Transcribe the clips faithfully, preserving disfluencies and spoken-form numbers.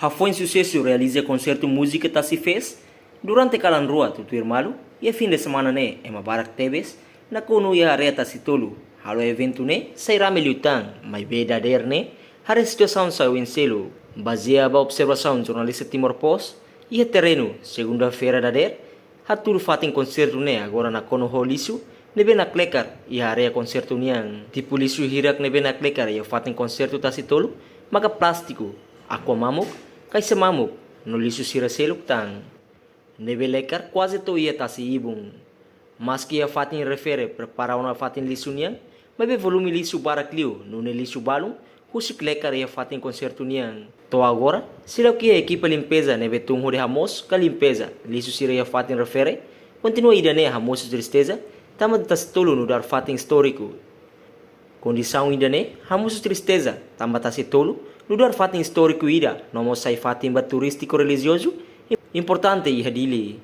Hafoin susesu realiza konsertu múzika Tasi Fest durante kalan rua tutuir malu, iha fin de semana ne'e ema barak tebes nakonu iha área Tasi Tolu, halo eventu ne'e sai rame liután, maibé dadeer ne'e haree situasaun sai oin seluk. Bazeia ba observasaun jornalista Timor Post iha terrenu, segunda-feira dadeer hatudu fatin konsertu ne'e agora nakonu ho lixu ne'ebé naklekar iha área konsertu nian. Tipu lixu hirak ne'ebé naklekar iha fatin konsertu Tasi Tolu maka plástiku, aqua mamuk, kaixa mamuk, no lixu sira seluk tan, ne'ebé lekar kuaze to'o iha tasi-ibun. Maski iha fatin refere prepara ona fatin lixu nian, maibé volume lixu barak liu, nune'e lixu balun husik lekar iha fatin konsertu nian. To'o agora, seidauk iha ekipa limpeza ne'ebé tun hodi hamoos ka limpeza lixu sira iha fatin refere, kontinua ida-ne'e hamosu tristeza, tanba Tasi Tolu nu'udar fatin istóriku. Kondisaun ida-ne'e hamosu tristeza, tanba Tasi Tolu nu'udar fatin istóriku ida, no mós sai fatin ba turístiku relijiozu importante iha Dili.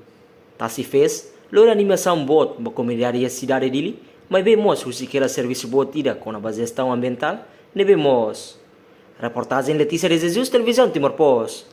Tasi Fest lori animasaun boot ba komunidade iha sidade Dili, maibé mós husik hela servisu boot ida kona-ba jestaun ambientál ne'ebé moos. Reportajen Letícia de Jesus, Televizaun Timor Post.